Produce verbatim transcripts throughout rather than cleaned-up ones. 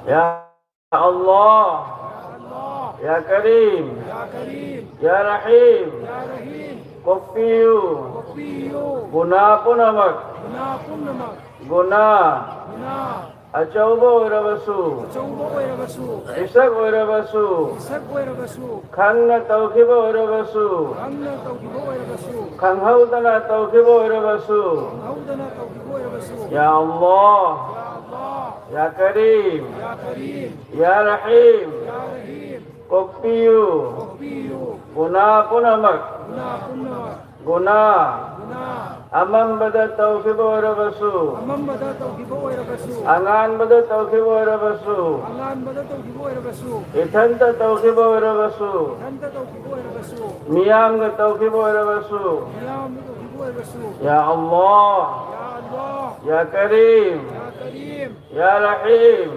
Ya Allah, ya Karim, ya Rahim, ꯀꯣꯛꯄꯤꯌꯨ ꯒꯨꯅꯥ ꯄꯨꯝꯅꯃꯛ꯫ ꯒꯨꯅꯥ ꯑꯆꯧꯕ ꯑꯣꯏꯔꯕꯁꯨ, ꯄꯤꯁꯛ ꯑꯣꯏꯔꯕꯁꯨ, ꯈꯪꯅ ꯇꯧꯈꯤꯕ ꯑꯣꯏꯔꯕꯁꯨ, ꯈꯪꯍꯧꯗꯅ ꯇꯧꯈꯤꯕ ꯑꯣꯏꯔꯕꯁꯨ, ꯌꯥ ꯑꯜꯂꯥꯍ, ꯌꯥ ꯀꯔꯤꯝ, ꯌꯥ ꯔꯍꯤꯝ, ꯀꯣꯛꯄꯤꯌꯨ ꯒꯨꯅꯥ ꯄꯨꯝꯅꯃꯛ꯫ ꯒꯨꯅꯥ, ꯑꯃꯝꯕꯗ ꯇꯧꯈꯤꯕ ꯑꯣꯏꯔꯕꯁꯨ, ꯑꯉꯥꯟꯕꯗ ꯇꯧꯈꯤꯕ ꯑꯣꯏꯔꯕꯁꯨ, ꯏꯊꯟꯇ ꯇꯧꯈꯤꯕ ꯑꯣꯏꯔꯕꯁꯨ, ꯃꯤꯌꯥꯝꯒ ꯇꯧꯈꯤꯕ ꯑꯣꯏꯔꯕꯁꯨ, ꯌꯥ ꯑꯜꯂꯥꯍ, ꯌꯥ ꯀꯔꯤꯝ, ꯌꯥ ꯔꯍꯤꯝ,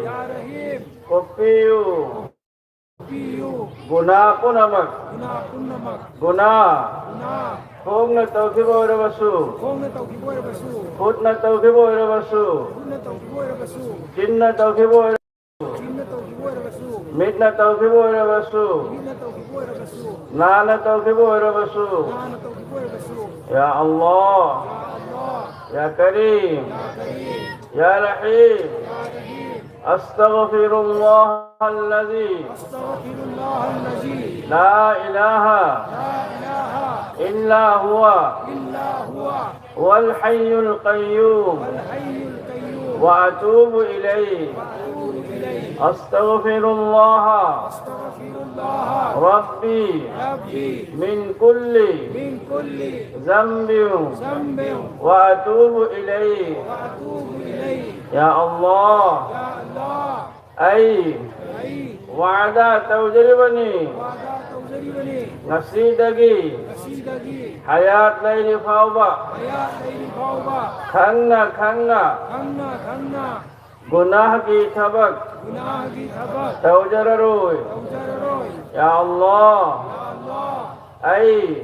ꯀꯣꯛꯄꯤꯌꯨ ꯒꯨꯅꯥ ꯄꯨꯝꯅꯃꯛ꯫ ꯒꯨꯅꯥ, ꯈꯣꯡꯅ ꯇꯧꯈꯤꯕ ꯑꯣꯏꯔꯕꯁꯨ, ꯈꯨꯠꯅ ꯇꯧꯈꯤꯕ ꯑꯣꯏꯔꯕꯁꯨ, ꯆꯤꯟꯅ ꯇꯧꯈꯤꯕ ꯑꯣꯏꯔꯕꯁꯨ, ꯃꯤꯠꯅ ꯇꯧꯈꯤꯕ ꯑꯣꯏꯔꯕꯁꯨ, ꯅꯥꯅ ꯇꯧꯈꯤꯕ ꯑꯣꯏꯔꯕꯁꯨ, ꯌꯥ ꯑꯜꯂꯥꯍ, ꯌꯥ ꯀꯔꯤꯝ, ꯌꯥ ꯔꯍꯤꯝ, أستغفر الله الذي لا إله إلا هو، هو الحي القيوم، وأتوب إليه. أستغفر الله ربي من كل ذنب وأتوب إليه. يا الله، ꯑꯩ ꯋꯥꯗꯥ ꯇꯧꯖꯔꯤꯕꯅꯤ, ꯉꯁꯤꯗꯒꯤ ꯍꯌꯥꯠ ꯂꯩꯔꯤ ꯐꯥꯎꯕ ꯈꯪꯅ ꯈꯪꯅ ꯒꯨꯅꯥꯍꯒꯤ ꯊꯕꯛ ꯇꯧꯖꯔꯔꯣꯏ꯫ ꯌꯥ ꯑꯜꯂꯥꯍ, ꯑꯩ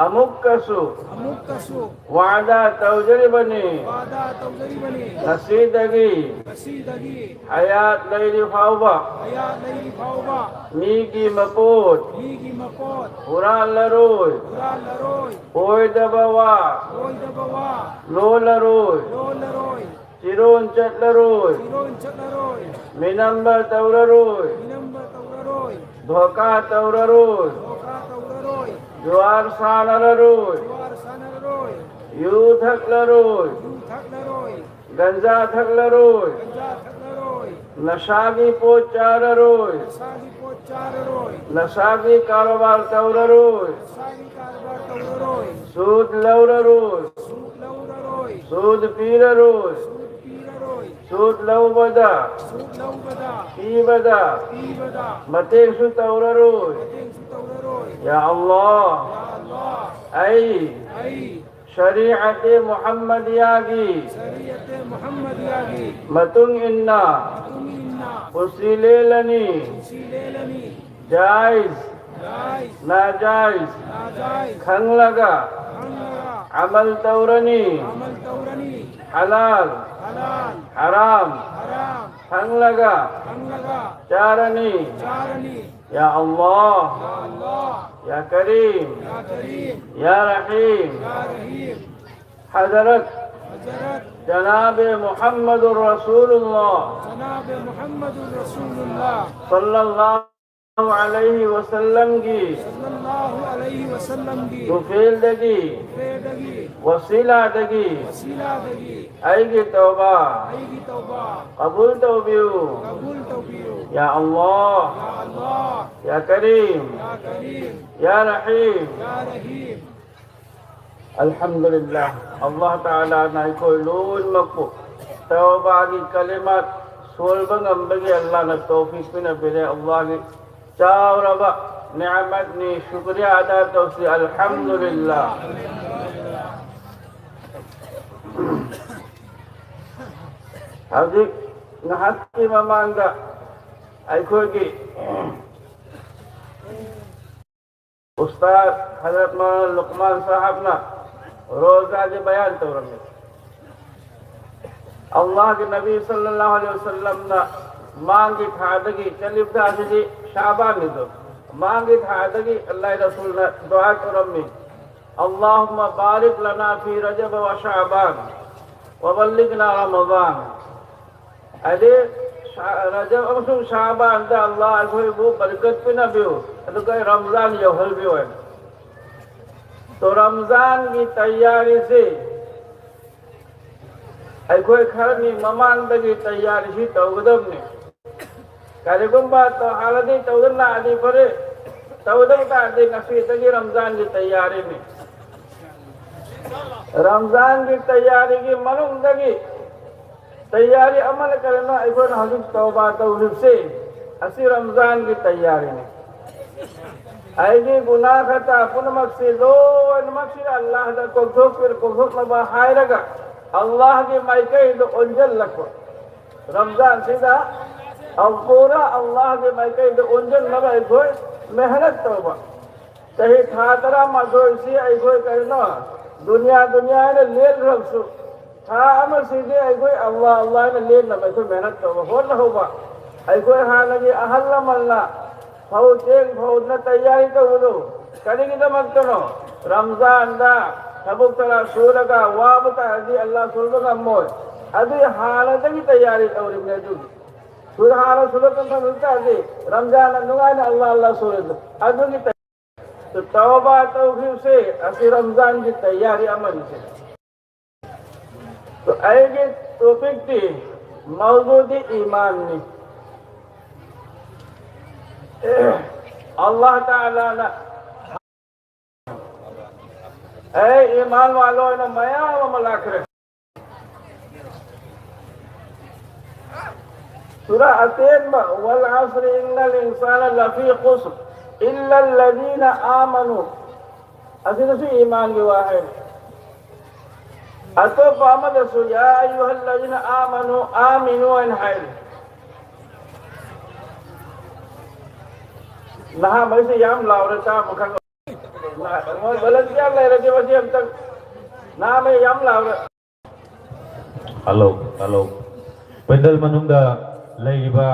ꯑꯃꯨꯛꯀꯁꯨ ꯑꯃꯨꯛꯀꯁꯨ ꯋꯥꯗꯥ ꯇꯧꯖꯔꯤꯕꯅꯤ꯫ ꯋꯥꯗꯥ ꯇꯧꯖꯔꯤꯕꯅꯤ꯫ ꯉꯁꯤꯗꯒꯤ ꯉꯁꯤꯗꯒꯤ ꯍꯌꯥꯠ ꯂꯩꯔꯤ ꯐꯥꯎꯕ ꯍꯌꯥꯠ ꯂꯩꯔꯤ ꯐꯥꯎꯕ ꯃꯤꯒꯤ ꯃꯄꯣꯠ ꯃꯤꯒꯤ ꯃꯄꯣꯠ ꯍꯨꯔꯥꯜꯂꯔꯣꯏ꯫ ꯍꯨꯔꯥꯜꯂꯔꯣꯏ꯫ ꯑꯣꯏꯗꯕ ꯋꯥ ꯑꯣꯏꯗꯕ ꯋꯥ ꯂꯣꯜꯂꯔꯣꯏ꯫ ꯂꯣꯜꯂꯔꯣꯏ꯫ ꯆꯤꯔꯣꯟ ꯆꯠꯂꯔꯣꯏ꯫ ꯆꯤꯔꯣꯟ ꯆꯠꯂꯔꯣꯏ꯫ ꯃꯤꯅꯝꯕ ꯇꯧꯔꯔꯣꯏ꯫ ꯃꯤꯅꯝꯕ ꯇꯧꯔꯔꯣꯏ꯫ ꯙꯣꯀꯥ ꯇꯧꯔꯔꯣꯏ꯫ ꯙꯣꯀꯥ ꯇꯧꯔꯔꯣꯏ꯫ ꯖꯨꯋꯥꯔ ꯁꯥꯟꯅꯔꯔꯣꯏ꯫ ꯖꯨꯋꯥꯔ ꯁꯥꯟꯅꯔꯔꯣꯏ꯫ ꯌꯨ ꯊꯛꯂꯔꯣꯏ꯫ ꯌꯨ ꯊꯛꯂꯔꯣꯏ꯫ ꯒꯟꯖꯥ ꯊꯛꯂꯔꯣꯏ꯫ ꯒꯟꯖꯥ ꯊꯛꯂꯔꯣꯏ꯫ ꯅꯁꯥꯒꯤ ꯄꯣꯠ ꯆꯥꯔꯔꯣꯏ꯫ ꯅꯁꯥꯒꯤ ꯄꯣꯠ ꯆꯥꯔꯔꯣꯏ꯫ ꯅꯁꯥꯒꯤ ꯀꯥꯔꯣꯕꯥꯔ ꯇꯧꯔꯔꯣꯏ꯫ ꯅꯁꯥꯒꯤ ꯀꯔꯕꯥꯔ ꯇꯧꯔꯔꯣꯏ꯫ ꯁꯨꯗ ꯂꯧꯔꯔꯣꯏ꯫ ꯁꯨꯗ ꯂꯧꯔꯔꯣꯏ꯫ ꯁꯨꯗ ꯄꯤꯔꯔꯣꯏ꯫ ꯁꯨꯗ ꯄꯤꯔꯔꯣꯏ꯫ ꯁꯨꯗ ꯂꯧꯕꯗ ꯁꯨꯗ ꯂꯧꯕꯗ ꯄꯤꯕꯗ ꯄꯤꯕꯗ ꯃꯇꯦꯡꯁꯨ ꯇꯧꯔꯔꯣꯏ꯫ ꯃꯇꯦꯡꯁꯨ ꯇꯧꯔꯔꯣꯏ꯫ ꯌꯥ ꯑꯜꯂꯥꯍ, ꯌꯥ ꯑꯜꯂꯥꯍ, ꯑꯩ ꯑꯩ ꯁꯔꯤꯑꯇꯦ ꯃꯨꯍꯝꯃꯗꯤꯌꯥꯒꯤ ꯁꯔꯤꯑꯇꯦ ꯃꯨꯍꯝꯃꯗꯤꯌꯥꯒꯤ ꯃꯇꯨꯡ ꯏꯟꯅ ꯃꯇꯨꯡ ꯏꯟꯅ ꯄꯨꯟꯁꯤ ꯂꯦꯜꯂꯅꯤ꯫ ꯄꯨꯟꯁꯤ ꯂꯦꯜꯂꯅꯤ꯫ ꯖꯥꯏꯖ, ꯖꯥꯏꯖ, ꯅꯥꯖꯥꯏꯖ ꯅꯥꯖꯥꯏꯖ ꯈꯪꯂꯒ ꯈꯪꯂꯒ ꯑꯃꯜ ꯇꯧꯔꯅꯤ꯫ ꯑꯃꯜ ꯇꯧꯔꯅꯤ꯫ ꯍꯂꯥꯜ, ꯍꯂꯥꯜ, ꯍꯔꯥꯝ ꯍꯔꯥꯝ ꯈꯪꯂꯒ ꯈꯪꯂꯒ ꯆꯥꯔꯅꯤ꯫ ꯆꯥꯔꯅꯤ꯫ ꯌꯥ ꯑꯜꯂꯥꯍ, ꯌꯥ ꯑꯜꯂꯥꯍ, ꯌꯥ ꯀꯔꯤꯝ, ꯌꯥ ꯀꯔꯤꯝ, ꯌꯥ ꯔꯍꯤꯝ꯫ ꯌꯥ ꯔꯍꯤꯝ꯫ ꯍꯖꯔꯠ ꯍꯖꯔꯠ ꯖꯅꯥꯕꯦ ꯃꯨꯍꯝꯃꯗꯨꯔ ꯔꯁꯨꯂꯨꯜꯂꯥꯍ ꯖꯅꯥꯕꯦ ꯃꯨꯍꯝꯃꯗꯨꯔ ꯔꯁꯨꯂꯨꯜꯂꯥꯍ ꯁꯜꯂꯜꯂꯥꯍꯨ ꯑꯂꯩꯍꯤ ꯋꯁꯜꯂꯝꯒꯤ ꯁꯜꯂꯜꯂꯥꯍꯨ ꯑꯂꯩꯍꯤ ꯋꯁꯜꯂꯝꯒꯤ ꯇꯨꯐꯦꯜꯗꯒꯤ, ꯇꯨꯐꯦꯜꯗꯒꯤ, ꯋꯁꯤꯂꯥꯗꯒꯤ ꯋꯁꯤꯂꯥꯗꯒꯤ ꯑꯩꯒꯤ ꯇꯧꯕ ꯑꯩꯒꯤ ꯇꯧꯕ ꯀꯕꯨꯜ ꯇꯧꯕꯤꯌꯨ꯫ ꯀꯕꯨꯜ ꯇꯧꯕꯤꯌꯨ꯫ ꯌꯥ ꯑꯜꯂꯥꯍ, ꯌꯥ ꯑꯜꯂꯥꯍ, ꯌꯥ ꯀꯔꯤꯝ, ꯌꯥ ꯀꯔꯤꯝ, ꯌꯥ ꯔꯍꯤꯝ꯫ ꯌꯥ ꯔꯍꯤꯝ꯫ ꯑꯜꯍꯝꯗꯨꯂꯤꯜꯂꯥꯍ, ꯑꯜꯂꯥꯍ ꯇꯥꯂꯥꯅ ꯑꯩꯈꯣꯏ ꯂꯣꯏꯅꯃꯛꯄꯨ ꯇꯧꯕꯥꯒꯤ ꯀꯂꯤꯃꯥꯠ ꯁꯣꯟꯕ ꯉꯝꯕꯒꯤ ꯑꯜꯂꯥꯍꯅ ꯇꯧꯐꯤꯛ ꯄꯤꯅꯕꯤꯔꯦ꯫ ꯑꯜꯂꯥꯍꯒꯤ ꯆꯥꯎꯔꯕ ꯅꯤꯃꯠꯅꯤ, ꯁꯨꯀ꯭ꯔꯤꯌꯥ ꯑꯗꯥ ꯇꯧꯁꯤ꯫ ꯑꯜꯍꯝꯗꯨꯂꯤꯜꯂꯥꯍ꯫ ꯍꯧꯖꯤꯛ ꯉꯥꯏꯍꯥꯛꯀꯤ ꯃꯃꯥꯡꯗ ꯑꯩꯈꯣꯏꯒꯤ ꯎꯁ꯭ꯇꯥꯗ ꯍꯖꯔꯠ ꯃꯧꯂꯥꯅꯥ ꯂꯨꯛꯃꯥꯟ ꯁꯥꯍꯕꯅ ꯔꯣꯖꯥꯒꯤ ꯕꯌꯥꯟ ꯇꯧꯔꯝꯃꯤ꯫ ꯑꯜꯂꯥꯍꯒꯤ ꯅꯕꯤ ꯁꯜꯂꯜꯂꯥꯍꯨ ꯑꯂꯩꯍꯤ ꯋꯁꯜꯂꯝꯅ ꯃꯥꯡꯒꯤ ꯊꯥꯗꯒꯤ ꯆꯠꯂꯤꯕ ꯊꯥꯁꯤꯗꯤ ꯁꯥꯕꯥꯟꯅꯤꯗꯣ, ꯃꯥꯡꯒꯤ ꯊꯥꯗꯒꯤ ꯑꯜꯂꯥꯍ ꯔꯁꯨꯜꯅ ꯗꯨꯑꯥ ꯇꯧꯔꯝꯃꯤ, "ꯑꯜꯂꯥꯍꯨꯝꯃ ꯕꯥꯔꯤꯛ ꯂꯅꯥ ꯐꯤ ꯔꯖꯕ ꯋ ꯁꯥꯕꯥꯟ ꯋ ꯕꯜꯂꯤꯒꯅꯥ ꯔꯃꯗꯥꯟ"꯫ ꯍꯥꯏꯗꯤ, ꯁꯥ-, ꯔꯖꯕ ꯑꯃꯁꯨꯡ ꯁꯥꯕꯥꯟꯗ ꯑꯜꯂꯥꯍ ꯑꯩꯈꯣꯏꯕꯨ ꯕꯔꯀꯠ ꯄꯤꯅꯕꯤꯌꯨ, ꯑꯗꯨꯒ ꯔꯝꯖꯥꯟ ꯌꯧꯍꯜꯕꯤꯌꯨ ꯍꯥꯏꯅ꯫ ꯇꯣ ꯔꯝꯖꯥꯟꯒꯤ ꯇꯌꯥꯔꯤꯁꯤ ꯑꯩꯈꯣꯏ ꯈꯔꯅꯤ ꯃꯃꯥꯡꯗꯒꯤ ꯇꯌꯥꯔꯤꯁꯤ ꯇꯧꯒꯗꯕꯅꯤ꯫ ꯀꯔꯤꯒꯨꯝꯕ ꯇꯣ ꯍꯥꯟꯅꯗꯤ ꯇꯧꯗꯅ ꯂꯥꯛꯑꯗꯤ ꯐꯔꯦ, ꯇꯧꯗꯕ ꯇꯥꯔꯗꯤ ꯉꯁꯤꯗꯒꯤ ꯔꯝꯖꯥꯟꯒꯤ ꯇꯌꯥꯔꯤꯅꯤ꯫ ꯔꯝꯖꯥꯟꯒꯤ ꯇꯌꯥꯔꯤꯒꯤ ꯃꯅꯨꯡꯗꯒꯤ ꯇꯌꯥꯔꯤ ꯑꯃꯅ ꯀꯔꯤꯅꯣ? ꯑꯩꯈꯣꯏꯅ ꯍꯧꯖꯤꯛ ꯇꯧꯕꯥ ꯇꯧꯔꯤꯕꯁꯤ, ꯑꯁꯤ ꯔꯝꯖꯥꯟꯒꯤ ꯇꯌꯥꯔꯤꯅꯤ꯫ ꯑꯩꯒꯤ ꯒꯨꯅꯥ ꯈꯇꯥ ꯄꯨꯝꯅꯃꯛꯁꯤ ꯂꯣꯏꯅꯃꯛꯁꯤ ꯑꯜꯂꯥꯍꯗ ꯀꯣꯛꯊꯣꯛꯄꯤꯔ-, ꯀꯣꯛꯊꯣꯛꯅꯕ ꯍꯥꯏꯔꯒ ꯑꯜꯂꯥꯍꯒꯤ ꯃꯥꯏꯀꯩꯗ ꯑꯣꯟꯁꯤꯜꯂꯛꯄ꯫ ꯔꯝꯖꯥꯟꯁꯤꯗ ꯑꯜ-, ꯄꯨꯔꯥ ꯑꯜꯂꯥꯍꯒꯤ ꯃꯥꯏꯀꯩꯗ ꯑꯣꯟꯁꯤꯟꯅꯕ ꯑꯩꯈꯣꯏ ꯃꯦꯍꯅꯠ ꯇꯧꯕ꯫ ꯆꯍꯤ ꯊꯥ ꯇꯔꯥꯃꯥꯊꯣꯏꯁꯤ ꯑꯩꯈꯣꯏ ꯀꯔꯤꯅꯣ, ꯗꯨꯅꯤꯌꯥ, ꯗꯨꯅꯤꯌꯥ ꯍꯥꯏꯅ ꯂꯦꯜꯂꯨꯔꯕꯁꯨ, ꯊꯥ ꯑꯃꯁꯤꯗꯤ ꯑꯩꯈꯣꯏ ꯑꯜꯂꯥ, ꯑꯜꯂꯥ ꯍꯥꯏꯅ ꯂꯦꯟꯅꯕ ꯑꯩꯈꯣꯏ ꯃꯦꯍꯅꯠ ꯇꯧꯕ, ꯍꯣꯠꯅꯍꯧꯕ꯫ ꯑꯩꯈꯣꯏ ꯍꯥꯟꯅꯒꯤ ꯑꯍꯜ ꯂꯃꯟꯅ ꯐꯧ ꯆꯦꯡ ꯐꯧꯗꯅ ꯇꯌꯥꯔꯤ ꯇꯧꯕꯗꯨ ꯀꯔꯤꯒꯤꯗꯃꯛꯇꯅꯣ? ꯔꯝꯖꯥꯟꯗ ꯊꯕꯛ ꯇꯔꯥ ꯁꯨꯔꯒ ꯋꯥꯕ ꯇꯥꯔꯗꯤ ꯑꯜꯂꯥ ꯁꯣꯏꯕ ꯉꯝꯃꯣꯏ꯫ ꯑꯗꯨꯒꯤ ꯍꯥꯟꯅꯗꯒꯤ ꯇꯌꯥꯔꯤ ꯇꯧꯔꯤꯕꯅꯤ꯫ ꯑꯗꯨꯒꯤ ꯁꯨꯔ ꯍꯥꯟꯅ ꯁꯨꯔ ꯇꯥꯔꯗꯤ ꯔꯝꯖꯥꯟꯅ ꯅꯨꯡꯉꯥꯏꯅ ꯑꯜꯂꯥ, ꯑꯜꯂꯥ ꯁꯣꯏꯕ꯫ ꯑꯗꯨꯒꯤ ꯇꯧꯕꯥ ꯇꯧꯈꯤꯕꯁꯦ ꯑꯁꯤ ꯔꯝꯖꯥꯟꯒꯤ ꯇꯌꯥꯔꯤ ꯑꯃꯅꯤ꯫ ꯑꯩꯒꯤ ꯇꯣꯄꯤꯛꯇꯤ, ꯃꯧꯗꯨꯗꯤ ꯏꯃꯥꯟꯅꯤ꯫ ꯑꯜꯂꯥꯍ ꯇꯥꯂꯥꯅ, ꯑꯦ ꯏꯃꯥꯟ ꯋꯥꯂꯣꯅ ꯃꯌꯥꯝ ꯑꯃ ꯂꯥꯛꯈ꯭ꯔꯦ꯫ ꯁꯨꯔꯥ ꯑꯇꯦꯟꯕ, "ꯋꯜ ꯑꯁ꯭ꯔꯤ ꯏꯟꯅꯜ ꯏꯟꯁꯥꯅ ꯂꯐꯤ ꯈꯨꯁ꯭ꯔ ꯏꯜꯂꯜꯂꯖꯤꯅ ꯑꯥꯃꯅꯨ", ꯑꯁꯤꯗꯁꯨ ꯏꯃꯥꯟꯒꯤ ꯋꯥ ꯍꯥꯏꯔꯤ꯫ ꯑꯇꯣꯞꯄ ꯑꯃꯗꯁꯨ "ꯌꯥ ꯑꯌꯨꯍꯜꯂꯖꯤꯅ ꯑꯥꯃꯅꯨ ꯑꯥꯃꯤꯅꯨ" ꯍꯥꯏꯅ ꯍꯥꯏꯔꯤ꯫ ꯅꯍꯥ ꯃꯩꯁꯦ ꯌꯥꯝ ꯂꯥꯎꯔꯦ, ꯇꯥꯕ ꯈꯪꯉ- ꯃꯣꯏ ꯚꯣꯂꯟꯇꯤꯌꯔ ꯂꯩꯔꯗꯤ ꯃꯁꯤ ꯑꯝꯇꯪ ꯅꯥꯃꯩ ꯌꯥꯝ ꯂꯥꯎꯔꯦ꯫ Hello, hello. ꯄꯦꯟꯗꯜ ꯃꯅꯨꯡꯗ ꯂꯩꯔꯤꯕ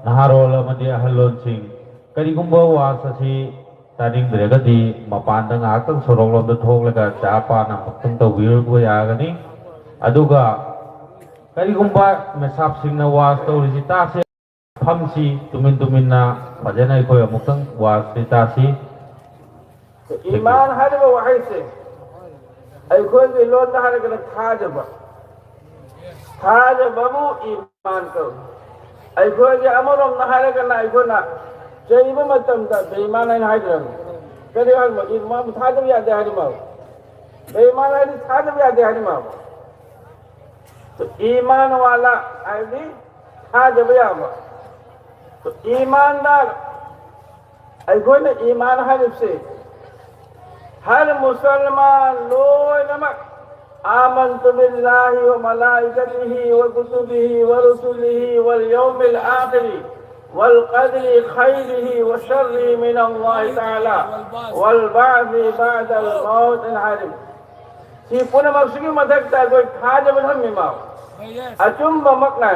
ꯅꯍꯥꯔꯣꯜ ꯑꯃꯗꯤ ꯑꯍꯜꯂꯣꯟꯁꯤꯡ, ꯀꯔꯤꯒꯨꯝꯕ ꯋꯥꯁ ꯑꯁꯤ ꯇꯥꯅꯤꯡꯗ꯭ꯔꯒꯗꯤ ꯃꯄꯥꯟꯗ ꯉꯥꯏꯍꯥꯛꯇꯪ ꯁꯣꯔꯣꯛꯂꯣꯝꯗ ꯊꯣꯛꯂꯒ ꯆꯥ ꯄꯥꯅ ꯑꯃꯨꯛꯇꯪ ꯇꯧꯕꯤꯔꯨꯕ ꯌꯥꯒꯅꯤ꯫ ꯑꯗꯨꯒ ꯀꯔꯤꯒꯨꯝꯕ ꯃꯦꯁꯥꯞꯁꯤꯡꯅ ꯋꯥꯁ ꯇꯧꯔꯤꯁꯤ ꯇꯥꯁꯦ, ꯐꯝꯁꯤ ꯇꯨꯃꯤꯟ ꯇꯨꯃꯤꯟꯅ ꯐꯖꯅ ꯑꯩꯈꯣꯏ ꯑꯃꯨꯛꯇꯪ ꯋꯥꯁꯤ ꯇꯥꯁꯤ꯫ ꯏꯃꯥꯟ ꯍꯥꯏꯔꯤꯕ ꯋꯥꯍꯩꯁꯦ ꯑꯩꯈꯣꯏꯒꯤ ꯂꯣꯟꯗ ꯍꯥꯏꯔꯒꯅ ꯊꯥꯖꯕ, ꯊꯥꯖꯕꯕꯨ ꯏꯃꯥꯟ ꯀꯧꯏ꯫ ꯑꯩꯈꯣꯏꯒꯤ ꯑꯃꯔꯣꯝꯗ ꯍꯥꯏꯔꯒꯅ ꯑꯩꯈꯣꯏꯅ ꯆꯩꯕ ꯃꯇꯝꯗ ꯕꯦꯏꯃꯥꯟ ꯍꯥꯏꯅ ꯍꯥꯏꯗ꯭ꯔꯕ? ꯀꯔꯤ ꯍꯥꯏꯕ? ꯏꯃꯥꯟꯕꯨ ꯊꯥꯖꯕ ꯌꯥꯗꯦ ꯍꯥꯏꯔꯤꯃ? ꯕꯦꯏꯃꯥꯟ ꯍꯥꯏꯗꯤ ꯊꯥꯖꯕ ꯌꯥꯗꯦ ꯍꯥꯏꯔꯤꯃ? ꯏꯃꯥꯟ ꯋꯥꯂꯥ ꯍꯥꯏꯕꯗꯤ ꯊꯥꯖꯕ ꯌꯥꯕ꯫ ꯏꯃꯥꯟꯗꯥꯔ, ꯑꯩꯈꯣꯏꯅ ꯏꯃꯥꯟ ꯍꯥꯏꯔꯤꯕꯁꯦ ꯍꯔ ꯃꯨꯁꯜꯃꯥꯟ ꯂꯣꯏꯅꯃꯛ آمنت بالله وملائكته وكتبه ورسله واليوم الآخر والقدر خيره وشره من الله تعالى والبعث بعد الموت ꯍꯥꯏꯔꯤꯕ꯫ ꯁꯤ ꯄꯨꯝꯅꯃꯛꯁꯤꯒꯤ ꯃꯊꯛꯇ ꯑꯩꯈꯣꯏ ꯊꯥꯖꯕ ꯊꯝꯃꯤꯃ ꯑꯆꯨꯝꯕꯃꯛꯅ꯫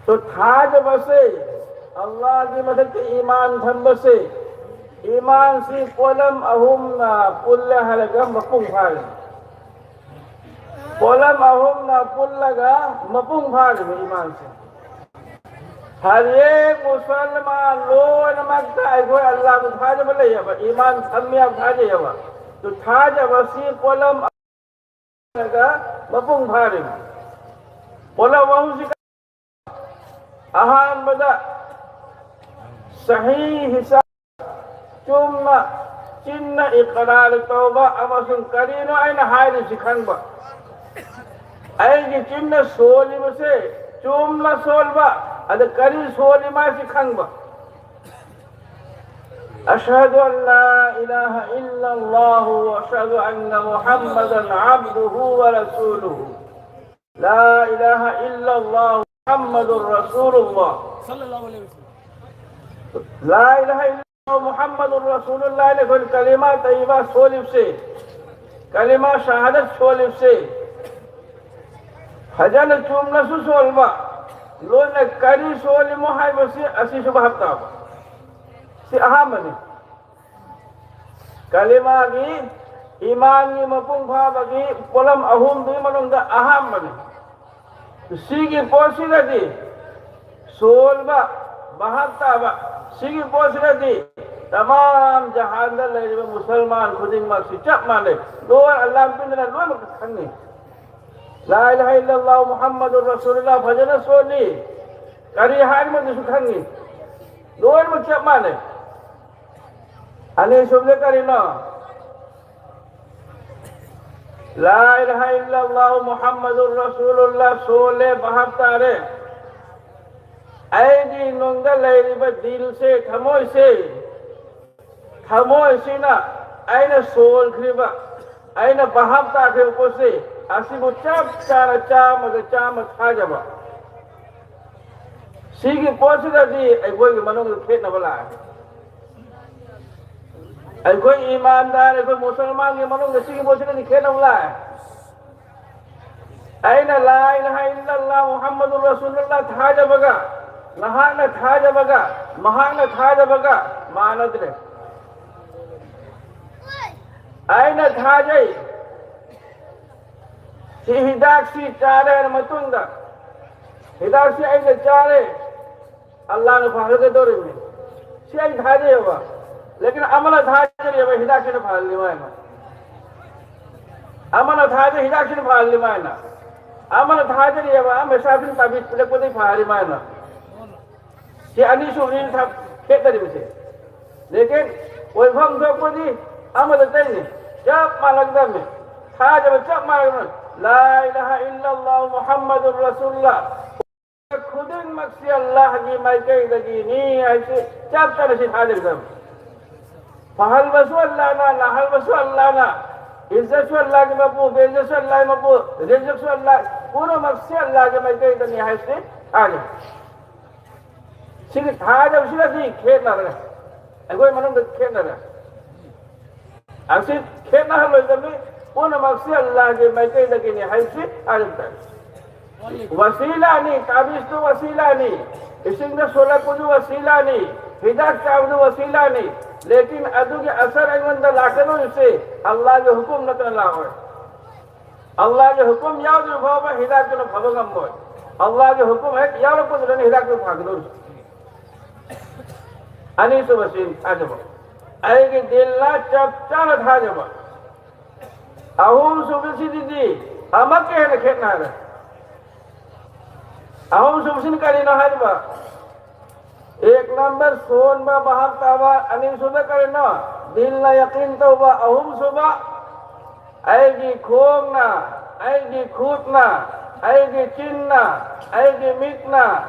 ꯇꯣ ꯊꯥꯖꯕꯁꯦ, ꯑꯜꯂꯥꯍꯒꯤ ꯃꯊꯛꯇ ꯏꯃꯥꯟ ꯊꯝꯕꯁꯦ, ꯏꯃꯥꯟꯁꯤ ꯄꯣꯠꯂꯝ ꯑꯍꯨꯝꯅ ꯄꯨꯜꯂꯦ ꯍꯥꯏꯔꯒ ꯃꯄꯨꯡ ꯐꯥꯔꯦ꯫ ꯄꯣꯠꯂꯝ ꯑꯍꯨꯝꯅ ꯄꯨꯜꯂꯒ ꯃꯄꯨꯡ ꯐꯥꯔꯤꯕ ꯏꯃꯥꯟꯁꯦ꯫ ꯍꯔꯦꯛ ꯃꯨꯁꯜꯃꯥꯟ ꯂꯣꯏꯅꯃꯛꯇ ꯑꯩꯈꯣꯏ ꯑꯜꯂꯥꯍꯕꯨ ꯊꯥꯖꯕ ꯂꯩꯌꯦꯕ, ꯏꯃꯥꯟ ꯊꯝꯃꯦ ꯍꯥꯏꯕ ꯊꯥꯖꯩꯌꯦꯕ꯫ ꯑꯗꯨ ꯊꯥꯖꯕꯁꯤ ꯄꯣꯠꯂꯝ ꯑꯃꯒ ꯃꯄꯨꯡ ꯐꯥꯔꯤꯕ꯫ ꯄꯣꯠꯂꯝ ꯑꯍꯨꯝꯁꯤ ꯑꯍꯥꯟꯕꯗ ꯁꯍꯤ ꯍꯤꯁꯥꯕ, ꯆꯨꯝꯅ ꯆꯤꯟꯅ ꯏꯀꯔꯥꯔ ꯇꯧꯕ ꯑꯃꯁꯨꯡ ꯀꯔꯤꯅꯣ ꯑꯩꯅ ꯍꯥꯏꯔꯤꯁꯤ ꯈꯪꯕ꯫ ꯑꯩꯒꯤ ꯆꯤꯟꯅ ꯁꯣꯜꯂꯤꯕꯁꯦ ꯆꯨꯝꯅ ꯁꯣꯜꯕ, ꯑꯗ ꯀꯔꯤ ꯁꯣꯜꯂꯤ ꯃꯥꯁꯤ ꯈꯪꯕ꯫ أشهد أن لا إله إلا الله وأشهد أن محمدا عبده ورسوله. لا إله إلا الله محمد رسول الله. لا إله إلا ꯃꯨꯍꯝꯃꯗꯨꯔ ꯔꯁꯨꯂꯨꯜꯂꯥꯍꯅ ꯑꯩꯈꯣꯏꯅ ꯀꯂꯤꯃꯥ ꯇꯩꯕ ꯁꯣꯜꯂꯤꯕꯁꯦ, ꯀꯂꯤꯃꯥ ꯁꯍꯥꯗꯠ ꯁꯣꯜꯂꯤꯕꯁꯦ, ꯐꯖꯅ ꯆꯨꯝꯅꯁꯨ ꯁꯣꯜꯕ, ꯂꯣꯟꯅ ꯀꯔꯤ ꯁꯣꯜꯂꯤꯃꯣ ꯍꯥꯏꯕꯁꯤ ꯑꯁꯤꯁꯨ ꯚꯥꯞ ꯇꯥꯕ꯫ ꯁꯤ ꯑꯍꯥꯟꯕꯅꯤ꯫ ꯀꯂꯤꯃꯥꯒꯤ, ꯏꯃꯥꯟꯒꯤ ꯃꯄꯨꯡ ꯐꯥꯕꯒꯤ ꯄꯣꯠꯂꯝ ꯑꯍꯨꯝꯗꯨꯒꯤ ꯃꯅꯨꯡꯗ ꯑꯍꯥꯟꯕꯅꯤ꯫ ꯁꯤꯒꯤ ꯄꯣꯠꯁꯤꯅꯗꯤ ꯁꯣꯜꯕ, ꯚꯥꯞ ꯇꯥꯕ, ꯁꯤꯒꯤ ꯄꯣꯠꯁꯤꯅꯗꯤ ꯇꯃꯥꯝ ꯖꯍꯥꯟꯗ ꯂꯩꯔꯤꯕ ꯃꯨꯁꯜꯃꯥꯟ ꯈꯨꯗꯤꯡꯃꯛꯁꯤ ꯆꯞ ꯃꯥꯟꯅꯩ꯫ ꯂꯣꯏ ꯑꯜꯂꯥꯍ ꯄꯤꯗꯅ ꯂꯣꯏꯅꯃꯛ ꯈꯪꯉꯤ꯫ ꯂꯥ ꯏꯂꯥꯍ ꯏꯜꯂꯜꯂꯥꯍꯨ ꯃꯨꯍꯝꯃꯗꯨꯔ ꯔꯁꯨꯂꯨꯜꯂꯥꯍ ꯐꯖꯅ ꯁꯣꯜꯂꯤ꯫ ꯀꯔꯤ ꯍꯥꯏꯔꯤꯕꯗꯨꯁꯨ ꯈꯪꯉꯤ꯫ ꯂꯣꯏꯅꯃꯛ ꯆꯞ ꯃꯥꯟꯅꯩ꯫ ꯑꯅꯤꯁꯨꯕꯗ ꯀꯔꯤꯅꯣ? ꯂꯥ ꯏꯂꯥꯍ ꯏꯜꯂꯜꯂꯥꯍꯨ ꯃꯨꯍꯝꯃꯗꯨꯔ ꯔꯁꯨꯂꯨꯜꯂꯥꯍ ꯁꯣꯜꯂꯦ, ꯚꯥꯞ ꯇꯥꯔꯦ꯫ ꯑꯩꯒꯤ ꯅꯨꯡꯗ ꯂꯩꯔꯤꯕ ꯗꯤꯜꯁꯦ, ꯊꯃꯣꯏꯁꯦ, ꯊꯃꯣꯏꯁꯤꯅ ꯑꯩꯅ ꯁꯣꯟꯈ꯭ꯔꯤꯕ, ꯑꯩꯅ ꯚꯥꯞ ꯇꯥꯈ꯭ꯔꯤꯕ ꯄꯣꯠꯁꯤ, ꯑꯁꯤꯕꯨ ꯆꯞ ꯆꯥꯅ ꯆꯥꯝꯃꯗ ꯆꯥꯝꯃ ꯊꯥꯖꯕ꯫ ꯁꯤꯒꯤ ꯄꯣꯠꯁꯤꯗꯗꯤ ꯑꯩꯈꯣꯏꯒꯤ ꯃꯅꯨꯡꯗ ꯈꯦꯠꯅꯕ ꯂꯥꯛꯑꯦ꯫ ꯑꯩꯈꯣꯏ ꯏꯃꯥꯟꯗꯥꯔ, ꯑꯩꯈꯣꯏ ꯃꯨꯁꯜꯃꯥꯟꯒꯤ ꯃꯅꯨꯡꯗ ꯁꯤꯒꯤ ꯄꯣꯠꯁꯤꯗꯗꯤ ꯈꯦꯠꯅꯕ ꯂꯥꯛꯑꯦ꯫ ꯑꯩꯅ ꯂꯥ ꯏꯂꯥꯍ ꯏꯜꯂꯜꯂꯥꯍ ꯃꯨꯍꯝꯃꯗꯨꯔ ꯔꯁꯨꯂꯨꯜꯂꯥꯍ ꯊꯥꯖꯕꯒ, ꯅꯍꯥꯛꯅ ꯊꯥꯖꯕꯒ, ꯃꯍꯥꯛꯅ ꯊꯥꯖꯕꯒ ꯃꯥꯟꯅꯗ꯭ꯔꯦ꯫ ꯑꯩꯅ ꯊꯥꯖꯩ, ꯁꯤ ꯍꯤꯗꯥꯛꯁꯤ ꯆꯥꯔ ꯃꯇꯨꯡꯗ, ꯍꯤꯗꯥꯛꯁꯤ ꯑꯩꯅ ꯆꯥꯔꯦ, ꯑꯜꯂꯥꯍꯅ ꯐꯍꯜꯒꯗꯧꯔꯤꯕꯅꯤ꯫ ꯁꯤ ꯑꯩ ꯊꯥꯖꯩꯑꯕ꯫ ꯂꯦꯀꯤꯟ ꯑꯃꯅ ꯊꯥꯖꯔꯤꯑꯕ ꯍꯤꯗꯥꯛꯁꯤꯅ ꯐꯍꯜꯂꯤ ꯃꯥꯏꯅ꯫ ꯑꯃꯅ ꯊꯥꯖꯩ ꯍꯤꯗꯥꯛꯁꯤꯅ ꯐꯍꯜꯂꯤ ꯃꯥꯏꯅ꯫ ꯑꯃꯅ ꯊꯥꯖꯔꯤꯑꯕ ꯃꯩꯁꯥꯁꯤꯅ ꯇꯥꯕꯤꯠ ꯄꯤꯔꯛꯄꯗꯒꯤ ꯐꯍꯜꯂꯤ ꯃꯥꯏꯅ꯫ ꯁꯤ ꯑꯅꯤꯁꯨꯕꯅꯤꯅ ꯊꯥ-, ꯈꯦꯠꯅꯔꯤꯕꯁꯦ꯫ ꯂꯦꯀꯤꯟ ꯑꯣꯏꯐꯝ ꯊꯣꯛꯄꯗꯤ ꯑꯃꯗ ꯇꯩꯅꯤ꯫ ꯆꯞ ꯃꯥꯟꯅꯒꯗꯕꯅꯤ꯫ ꯊꯥꯖꯕ ꯆꯞ ꯃꯥꯟꯅꯒꯗꯕꯅꯤ꯫ ꯂꯥ ꯏꯂꯥꯍ ꯏꯜꯂꯜꯂꯥꯍꯨ ꯃꯨꯍꯝꯃꯗꯨꯔ ꯔꯁꯨꯂꯨꯜꯂꯥꯍ꯫ ꯈꯨꯗꯤꯡꯃꯛꯁꯤ ꯑꯜꯂꯥꯍꯒꯤ ꯃꯥꯏꯀꯩꯗꯒꯤꯅꯤ ꯍꯥꯏꯁꯤ ꯆꯞ ꯆꯥꯅ ꯁꯤ ꯊꯥꯖꯒꯗꯕꯅꯤ꯫ ꯐꯍꯟꯕꯁꯨ ꯑꯜꯂꯥꯍꯅ, ꯅꯥꯍꯟꯕꯁꯨ ꯑꯜꯂꯥꯍꯅ, ꯏꯖꯠꯁꯨ ꯑꯜꯂꯥꯍꯒꯤ ꯃꯄꯨ, ꯕꯦꯏꯖꯠꯁꯨ ꯑꯜꯂꯥꯍꯒꯤ ꯃꯄꯨ, ꯔꯤꯖꯤꯛꯁꯨ ꯑꯜꯂꯥꯍ, ꯄꯨꯝꯅꯃꯛꯁꯤ ꯑꯜꯂꯥꯍꯒꯤ ꯃꯥꯏꯀꯩꯗꯅꯤ ꯍꯥꯏꯁꯤ ꯊꯥꯖꯩ꯫ ꯁꯤꯒꯤ ꯊꯥꯖꯕꯁꯤꯅꯗꯤ ꯈꯦꯠꯅꯔꯦ꯫ ꯑꯩꯈꯣꯏ ꯃꯅꯨꯡꯗ ꯈꯦꯠꯅꯔꯦ꯫ ꯑꯁꯤ ꯈꯦꯠꯅꯍꯜꯂꯣꯏꯗꯕꯅꯤ꯫ ꯄꯨꯝꯅꯃꯛꯁꯤ ꯑꯜꯂꯥꯍꯒꯤ ꯃꯥꯏꯀꯩꯗꯒꯤꯅꯤ ꯍꯥꯏꯕꯁꯤ ꯍꯥꯏꯔꯝ ꯇꯥꯏ꯫ ꯋꯁꯤꯂꯥꯅꯤ, ꯇꯥꯕꯤꯁꯇꯨ ꯋꯁꯤꯂꯥꯅꯤ, ꯏꯁꯤꯡꯗ ꯁꯣꯜꯂꯛꯄꯗꯨ ꯋꯁꯤꯂꯥꯅꯤ, ꯍꯤꯗꯥꯛ ꯆꯥꯕꯗꯨ ꯋꯁꯤꯂꯥꯅꯤ꯫ ꯂꯦꯀꯤꯟ ꯑꯗꯨꯒꯤ ꯑꯁꯔ ꯑꯩꯉꯣꯟꯗ ꯂꯥꯛꯀꯗꯧꯔꯤꯁꯦ ꯑꯜꯂꯥꯍꯒꯤ ꯍꯨꯀꯨꯝ ꯅꯠꯇꯅ ꯂꯥꯛꯑꯣꯏ꯫ ꯑꯜꯂꯥꯍꯒꯤ ꯍꯨꯀꯨꯝ ꯌꯥꯎꯗ꯭ꯔꯤ ꯐꯥꯎꯕ ꯍꯤꯗꯥꯛꯇꯨꯅ ꯐꯕ ꯉꯝꯃꯣꯏ꯫ ꯑꯜꯂꯥꯍꯒꯤ ꯍꯨꯀꯨꯝ ꯍꯦꯛ ꯌꯥꯎꯔꯛꯄꯗꯨꯗꯅꯤ ꯍꯤꯗꯥꯛꯇꯨ ꯐꯒꯗꯧꯔꯤꯁꯦ꯫ ꯑꯅꯤꯁꯨꯕꯁꯤ ꯊꯥꯖꯕ꯫ ꯑꯩꯒꯤ ꯗꯤꯜꯅ ꯆꯞ ꯆꯥꯅ ꯊꯥꯖꯕ꯫ ꯑꯍꯨꯝꯁꯨꯕꯁꯤꯗꯤ ꯑꯃꯛꯀ ꯍꯦꯟꯅ ꯈꯦꯠꯅꯔꯦ꯫ ꯑꯍꯨꯝꯁꯨꯕꯁꯤꯅ ꯀꯔꯤꯅꯣ ꯍꯥꯏꯔꯤꯕ? ꯑꯦꯛ ꯅꯝꯕꯔ ꯁꯣꯟꯕ ꯚꯥꯞ ꯇꯥꯕ, ꯑꯅꯤꯁꯨꯕ ꯀꯔꯤꯅꯣ? ꯗꯤꯜꯅ ꯌꯥꯀꯤꯟ ꯇꯧꯕ, ꯑꯍꯨꯝꯁꯨꯕ ꯑꯩꯒꯤ ꯈꯣꯡꯅ, ꯑꯩꯒꯤ ꯈꯨꯠꯅ, ꯑꯩꯒꯤ ꯆꯤꯟꯅ, ꯑꯩꯒꯤ ꯃꯤꯠꯅ,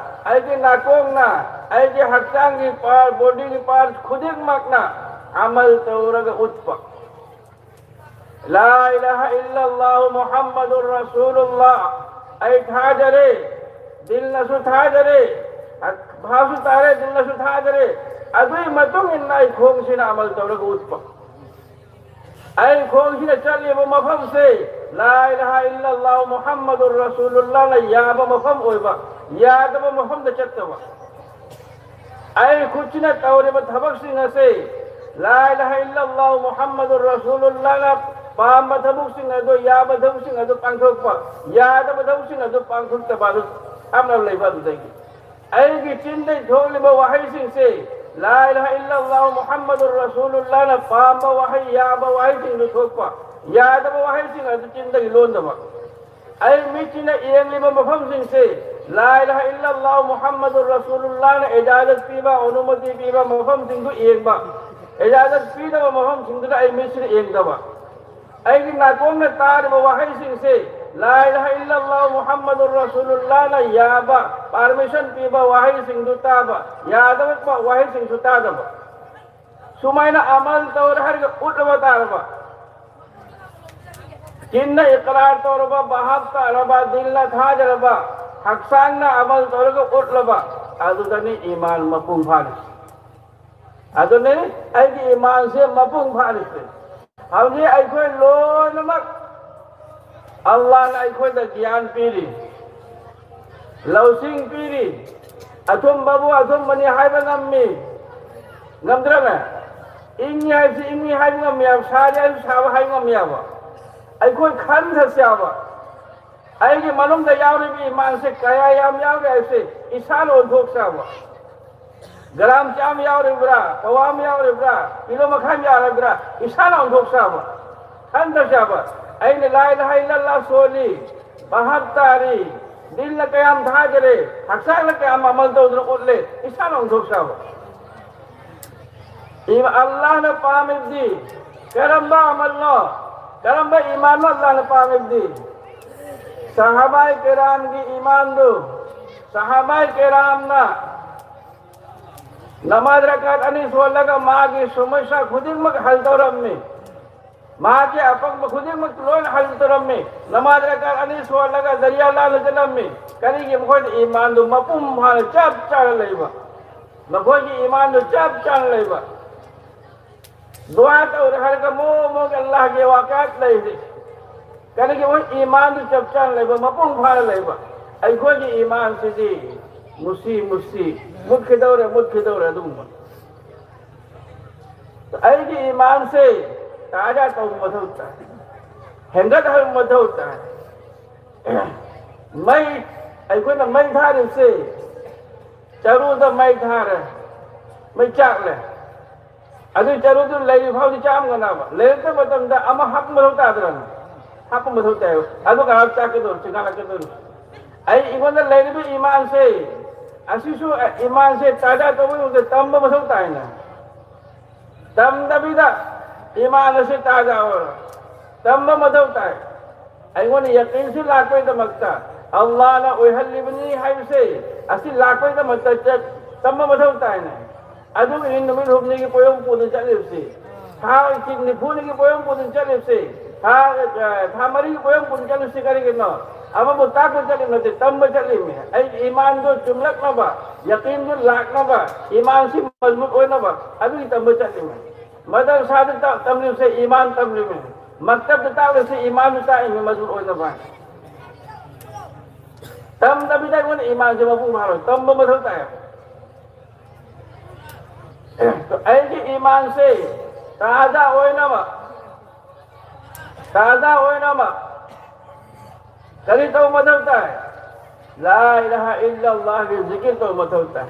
ꯑꯩꯒꯤ ꯅꯥꯀꯣꯡꯅ, ꯑꯩꯒꯤ ꯍꯛꯆꯥꯡꯒꯤ ꯄꯥꯔ, ꯕꯣꯗꯤꯒꯤ ꯄꯥꯔꯠ ꯈꯨꯗꯤꯡꯃꯛꯅ ꯑꯃꯜ ꯇꯧꯔꯒ ꯎꯠꯄ꯫ ꯂꯥ ꯏꯂꯥꯍ ꯏꯜꯂꯜꯂꯥꯍꯨ ꯃꯨꯍꯝꯃꯗꯨꯔ ꯔꯁꯨꯂꯨꯜꯂꯥꯍ, ꯑꯩ ꯊꯥꯖꯔꯦ, ꯗꯤꯜꯅꯁꯨ ꯊꯥꯖꯔꯦ, ꯚꯥꯞꯁꯨ ꯇꯥꯔꯦ, ꯗꯤꯜꯅꯁꯨ ꯊꯥꯖꯔꯦ꯫ ꯑꯗꯨꯒꯤ ꯃꯇꯨꯡ ꯏꯟꯅ ꯑꯩ ꯈꯣꯡꯁꯤꯅ ꯑꯃꯜ ꯇꯧꯔꯒ ꯎꯠꯄ꯫ ꯑꯩ ꯈꯣꯡꯁꯤꯅ ꯆꯠꯂꯤꯕ ꯃꯐꯝꯁꯦ ꯂꯥ ꯏꯂꯥꯍ ꯏꯜꯂꯜꯂꯥꯍ ꯃꯨꯍꯝꯃꯗꯨꯔ ꯔꯁꯨꯂꯨꯜꯂꯥꯍꯅ ꯌꯥꯕ ꯃꯐꯝ ꯑꯣꯏꯕ, ꯌꯥꯗꯕ ꯃꯐꯝꯗ ꯆꯠꯇꯕ꯫ ꯑꯩ ꯈꯨꯠꯁꯤꯅ ꯇꯧꯔꯤꯕ ꯊꯕꯛꯁꯤꯡ ꯑꯁꯦ ꯂꯥ ꯏꯂꯥꯍ ꯏꯜꯂꯜꯂꯥꯍ ꯃꯨꯍꯝꯃꯗꯨꯔ ꯔꯁꯨꯂꯨꯜꯂꯥꯍꯅ ꯄꯥꯝꯕ ꯊꯕꯛꯁꯤꯡ ꯑꯗꯨ, ꯌꯥꯕ ꯊꯕꯛꯁꯤꯡ ꯑꯗꯨ ꯄꯥꯡꯊꯣꯛꯄ, ꯌꯥꯗꯕ ꯊꯕꯛꯁꯤꯡ ꯑꯗꯨ ꯄꯥꯡꯊꯣꯛꯇꯕ ꯑꯗꯨ ꯁꯝꯅ ꯂꯩꯕ ꯑꯗꯨꯗꯒꯤ꯫ ꯑꯩꯒꯤ ꯆꯤꯟꯗꯒꯤ ꯊꯣꯛꯂꯤꯕ ꯋꯥꯍꯩꯁꯤꯡꯁꯦ ꯂꯥ ꯏꯂꯥꯍ ꯏꯜꯂꯜꯂꯥꯍ ꯃꯨꯍꯝꯃꯗꯨꯔ ꯔꯁꯨꯂꯨꯜꯂꯥꯍꯅ ꯄꯥꯝꯕ ꯋꯥꯍꯩ, ꯌꯥꯕ ꯋꯥꯍꯩꯁꯤꯡꯗꯨ ꯊꯣꯛꯄ, ꯌꯥꯗꯕ ꯋꯥꯍꯩꯁꯤꯡ ꯑꯗꯨ ꯆꯤꯟꯗꯒꯤ ꯂꯣꯟꯗꯕ꯫ ꯑꯩ ꯃꯤꯠꯁꯤꯅ ꯌꯦꯡꯂꯤꯕ ꯃꯐꯝꯁꯤꯡꯁꯦ ꯂꯥ ꯏꯂꯥꯍ ꯏꯜꯂꯜꯂꯥꯍ ꯃꯨꯍꯝꯃꯗꯨꯔ ꯔꯁꯨꯂꯨꯜꯂꯥꯍꯅ ꯏꯖꯥꯖꯠ ꯄꯤꯕ, ꯑꯅꯨꯃꯇꯤ ꯄꯤꯕ ꯃꯐꯝꯁꯤꯡꯗꯨ ꯌꯦꯡꯕ, ꯏꯖꯥꯖꯠ ꯄꯤꯗꯕ ꯃꯐꯝꯁꯤꯡꯗꯨꯗ ꯑꯩ ꯃꯤꯠꯁꯤꯅ ꯌꯦꯡꯗꯕ꯫ ꯑꯩꯒꯤ ꯅꯥꯀꯣꯡꯅ ꯇꯥꯔꯤꯕ ꯋꯥꯍꯩꯁꯤꯡꯁꯦ ꯂꯥ ꯏꯂꯥꯍ ꯏꯜꯂꯜꯂꯥꯍ ꯃꯨꯍꯝꯃꯗꯨꯔ ꯔꯁꯨꯂꯨꯜꯂꯥꯍꯅ ꯌꯥꯕ, ꯄꯥꯔꯃꯤꯁꯟ ꯄꯤꯕ ꯋꯥꯍꯩꯁꯤꯡꯗꯨ ꯇꯥꯕ, ꯌꯥꯗꯕ ꯋꯥꯍꯩꯁꯤꯡꯁꯨ ꯇꯥꯗꯕ꯫ ꯁꯨꯃꯥꯏꯅ ꯑꯃꯜ ꯇꯧꯔꯦ ꯍꯥꯏꯔꯒ ꯎꯠꯂꯕ ꯇꯥꯔꯕ, ꯆꯤꯟꯅ ꯏꯀꯔꯥꯔ ꯇꯧꯔꯕ, ꯚꯥꯞ ꯇꯥꯔꯕ, ꯗꯤꯜꯅ ꯊꯥꯖꯔꯕ, ꯍꯛꯆꯥꯡꯅ ꯑꯃꯜ ꯇꯧꯔꯒ ꯎꯠꯂꯕ, ꯑꯗꯨꯗꯅꯤ ꯏꯃꯥꯟ ꯃꯄꯨꯡ ꯐꯥꯔꯤꯁꯤ꯫ ꯑꯗꯨꯅꯤ ꯑꯩꯒꯤ ꯏꯃꯥꯟꯁꯦ ꯃꯄꯨꯡ ꯐꯥꯔꯤꯁꯦ꯫ ꯍꯧꯖꯤꯛ ꯑꯩꯈꯣꯏ ꯂꯣꯏꯅꯃꯛ ꯑꯜꯂꯥꯍꯅ ꯑꯩꯈꯣꯏꯗ ꯒ꯭ꯌꯥꯟ ꯄꯤꯔꯤ, ꯂꯧꯁꯤꯡ ꯄꯤꯔꯤ꯫ ꯑꯆꯨꯝꯕꯕꯨ ꯑꯆꯨꯝꯕꯅꯤ ꯍꯥꯏꯕ ꯉꯝꯃꯤ, ꯉꯝꯗ꯭ꯔꯅꯦ? ꯏꯪꯉꯤ ꯍꯥꯏꯕꯁꯤ ꯏꯪꯉꯤ ꯍꯥꯏꯕ ꯉꯝꯃꯤ ꯍꯥꯏꯕ, ꯁꯥꯔꯤ ꯍꯥꯏꯕꯁꯤ ꯁꯥꯕ ꯍꯥꯏꯕ ꯉꯝꯃꯤ ꯍꯥꯏꯕ꯫ ꯑꯩꯈꯣꯏ ꯈꯟꯊꯁꯤ ꯍꯥꯏꯕ꯫ ꯑꯩꯒꯤ ꯃꯅꯨꯡꯗ ꯌꯥꯎꯔꯤꯕ ꯏꯃꯥꯟꯁꯦ ꯀꯌꯥ ꯌꯥꯝ ꯌꯥꯎꯔꯤ ꯍꯥꯏꯕꯁꯦ ꯏꯁꯥꯅ ꯑꯣꯟꯊꯣꯛꯆꯕ꯫ ꯒ꯭ꯔꯥꯝ ꯆꯥꯝꯃ ꯌꯥꯎꯔꯤꯕ꯭ꯔꯥ, ꯄꯋꯥ ꯑꯃ ꯌꯥꯎꯔꯤꯕ꯭ꯔꯥ, ꯀꯤꯂꯣ ꯃꯈꯥꯏ ꯑꯃ ꯌꯥꯎꯔꯤꯕ꯭ꯔꯥ, ꯏꯁꯥꯅ ꯑꯣꯟꯊꯣꯛꯆꯕ꯫ ꯈꯟꯊꯖꯕ꯫ ꯑꯩꯅ ꯂꯥꯏ ꯏꯂꯥꯍ ꯏꯜꯂꯜꯂꯥꯍ ꯁꯣꯜꯂꯤ, ꯚꯥꯞ ꯇꯥꯔꯤ, ꯗꯤꯜꯅ ꯀꯌꯥꯝ ꯊꯥꯖꯔꯦ, ꯍꯛꯆꯥꯡꯅ ꯀꯌꯥꯝ ꯑꯃꯜ ꯇꯧꯗꯨꯅ ꯎꯠꯂꯦ, ꯏꯁꯥꯅ ꯑꯣꯟꯊꯣꯛꯆꯕ꯫ ꯏꯃ-, ꯑꯜꯂꯥꯍꯅ ꯄꯥꯝꯃꯤꯕꯗꯤ ꯀꯔꯝꯕ ꯑꯃꯜꯅꯣ? ꯀꯔꯝꯕ ꯏꯃꯥꯟꯅꯣ ꯑꯜꯂꯥꯍꯅ ꯄꯥꯝꯃꯤꯕꯗꯤ? ꯁꯍꯥꯕꯥꯏ ꯀꯦꯔꯥꯝꯒꯤ ꯏꯃꯥꯟꯗꯨ, ꯁꯍꯥꯕꯥꯏ ꯀꯦꯔꯥꯝꯅ ꯅꯃꯥꯖ ꯔꯀꯥꯠ ꯑꯅꯤ ꯁꯣꯜꯂꯒ ꯃꯥꯒꯤ ꯁꯃꯁ꯭ꯌꯥ ꯈꯨꯗꯤꯡꯃꯛ ꯍꯜ ꯇꯧꯔꯝꯃꯤ꯫ ꯃꯍꯥꯛꯀꯤ ꯑꯄꯪꯕ ꯈꯨꯗꯤꯡꯃꯛ ꯂꯣꯏꯅ ꯍꯜ ꯇꯧꯔꯝꯃꯤ꯫ ꯅꯃꯥꯖ ꯔꯀꯥꯠ ꯑꯅꯤ ꯁꯣꯜꯂꯒ ꯗꯔꯤꯌꯥ ꯂꯥꯟꯅ ꯆꯠꯂꯝꯃꯤ꯫ ꯀꯔꯤꯒꯤ? ꯃꯈꯣꯏꯅ ꯏꯃꯥꯟꯗꯨ ꯃꯄꯨꯡ ꯐꯥꯅ ꯆꯞ ꯆꯥꯅ ꯂꯩꯕ꯫ ꯃꯈꯣꯏꯒꯤ ꯏꯃꯥꯟꯗꯨ ꯆꯞ ꯆꯥꯅ ꯂꯩꯕ꯫ ꯗꯨꯋꯥ ꯇꯧꯔꯦ ꯍꯥꯏꯔꯒ ꯃꯑꯣꯡ ꯃꯑꯣꯡꯒꯤ ꯑꯜꯂꯥꯍꯒꯤ ꯋꯥꯀꯥꯠ ꯂꯩꯔꯤ꯫ ꯀꯔꯤꯒꯤ? ꯃꯣꯏ ꯏꯃꯥꯟꯗꯨ ꯆꯞ ꯆꯥꯅ ꯂꯩꯕ, ꯃꯄꯨꯡ ꯐꯥꯅ ꯂꯩꯕ꯫ ꯑꯩꯈꯣꯏꯒꯤ ꯏꯃꯥꯟꯁꯤꯗꯤ ꯃꯨꯁꯤ ꯃꯨꯁꯤ, ꯃꯨꯠꯈꯤꯗꯧꯔꯦ, ꯃꯨꯠꯈꯤꯗꯧꯔꯦ꯫ ꯑꯗꯨꯒꯨꯝꯕ ꯑꯩꯒꯤ ꯏꯃꯥꯟꯁꯦ ꯇꯥꯖꯥ ꯇꯧꯕ ꯃꯊꯧ ꯇꯥꯏ, ꯍꯦꯟꯒꯠꯍꯟꯕ ꯃꯊꯧ ꯇꯥꯏ꯫ ꯃꯩ, ꯑꯩꯈꯣꯏꯅ ꯃꯩ ꯊꯥꯔꯤꯕꯁꯦ, ꯆꯔꯨꯗ ꯃꯩ ꯊꯥꯔꯦ, ꯃꯩ ꯆꯥꯛꯂꯦ꯫ ꯑꯗꯨ ꯆꯔꯨꯗꯨ ꯂꯩꯔꯤ ꯐꯥꯎꯗꯤ ꯆꯥꯛꯑꯝꯒꯅꯕ, ꯂꯩꯔꯛꯇꯕ ꯃꯇꯝꯗ ꯑꯃ ꯍꯥꯞꯄ ꯃꯊꯧ ꯇꯥꯗ꯭ꯔꯅ? ꯍꯥꯞꯄ ꯃꯊꯧ ꯇꯥꯏ꯫ ꯑꯗꯨ ꯉꯥꯏꯍꯥꯛ ꯆꯥꯛꯀꯗꯧꯔ, ꯆꯤꯡꯈꯠꯂꯛꯀꯗꯧꯔ꯫ ꯑꯩ ꯑꯩꯉꯣꯟꯗ ꯂꯩꯔꯤꯕ ꯏꯃꯥꯟꯁꯦ, ꯑꯁꯤꯁꯨ ꯏꯃꯥꯟꯁꯦ ꯇꯥꯖꯥ ꯇꯧꯕꯒꯤꯗꯃꯛꯇ ꯇꯝꯕ ꯃꯊꯧ ꯇꯥꯏꯅ꯫ ꯇꯝꯗꯕꯤꯗ ꯏꯃꯥꯟ ꯑꯁꯤ ꯇꯥꯖꯥ ꯑꯣꯏꯔꯣ, ꯇꯝꯕ ꯃꯊꯧ ꯇꯥꯏ꯫ ꯑꯩꯉꯣꯟꯗ ꯌꯥꯀꯤꯟꯁꯤ ꯂꯥꯛꯄꯒꯤꯗꯃꯛꯇ, ꯑꯜꯂꯥꯍꯅ ꯑꯣꯏꯍꯜꯂꯤꯕꯅꯤ ꯍꯥꯏꯕꯁꯦ, ꯑꯁꯤ ꯂꯥꯛꯄꯒꯤꯗꯃꯛꯇ ꯆꯠ-, ꯇꯝꯕ ꯃꯊꯧ ꯇꯥꯏꯅꯦ꯫ ꯑꯗꯨꯒꯤꯅꯤ ꯅꯨꯃꯤꯠ ꯍꯨꯝꯅꯤꯒꯤ ꯄꯣꯌꯣꯝ ꯄꯨꯗꯨꯅ ꯆꯠꯂꯤꯕꯁꯤ, ꯊꯥ ꯅꯤꯐꯨꯅꯤꯒꯤ ꯄꯣꯌꯣꯝ ꯄꯨꯗꯨꯅ ꯆꯠꯂꯤꯕꯁꯤ, ꯊꯥ, ꯊꯥ ꯃꯔꯤꯒꯤ ꯄꯣꯌꯣꯝ ꯄꯨꯗꯨꯅ ꯆꯠꯂꯤꯕꯁꯤ ꯀꯔꯤꯒꯤꯅꯣ? ꯑꯃꯕꯨ ꯇꯥꯛꯄ ꯆꯠꯂꯤ ꯅꯠꯇꯦ, ꯇꯝꯕ ꯆꯠꯂꯤꯃꯤ꯫ ꯑꯩꯒꯤ ꯏꯃꯥꯟꯗꯨ ꯆꯨꯝꯂꯛꯅꯕ, ꯌꯀꯤꯟꯗꯨ ꯂꯥꯛꯅꯕ, ꯏꯃꯥꯟꯁꯤ ꯃꯖꯕꯨꯠ ꯑꯣꯏꯅꯕ, ꯑꯗꯨꯒꯤ ꯇꯝꯕ ꯆꯠꯂꯤꯃꯤ꯫ ꯃꯗꯔꯁꯥꯗ ꯇ-, ꯇꯝꯂꯤꯕꯁꯦ ꯏꯃꯥꯟ ꯇꯝꯂꯤꯃꯤ꯫ ꯃꯛꯇꯕꯗ ꯇꯥꯛꯂꯤꯕꯁꯦ ꯏꯃꯥꯟꯗꯨ ꯇꯥꯛꯏꯃꯤ, ꯃꯖꯕꯨꯠ ꯑꯣꯏꯅꯕ꯫ ꯇꯝꯗꯕꯤꯗ ꯑꯩꯉꯣꯟꯗ ꯏꯃꯥꯟꯁꯦ ꯃꯄꯨꯡ ꯐꯥꯔꯣꯏ, ꯇꯝꯕ ꯃꯊꯧ ꯇꯥꯏ꯫ ꯑꯩꯒꯤ ꯏꯃꯥꯟꯁꯦ ꯇꯥꯖꯥ ꯑꯣꯏꯅꯕ, ꯇꯥꯖꯥ ꯑꯣꯏꯅꯕ ꯀꯔꯤ ꯇꯧꯕ ꯃꯊꯧ ꯇꯥꯏ? ꯂꯥ ꯏꯂꯥꯍ ꯏꯜꯂꯜꯂꯥꯍꯒꯤ ꯖꯤꯀꯤꯔ ꯇꯧꯕ ꯃꯊꯧ ꯇꯥꯏ꯫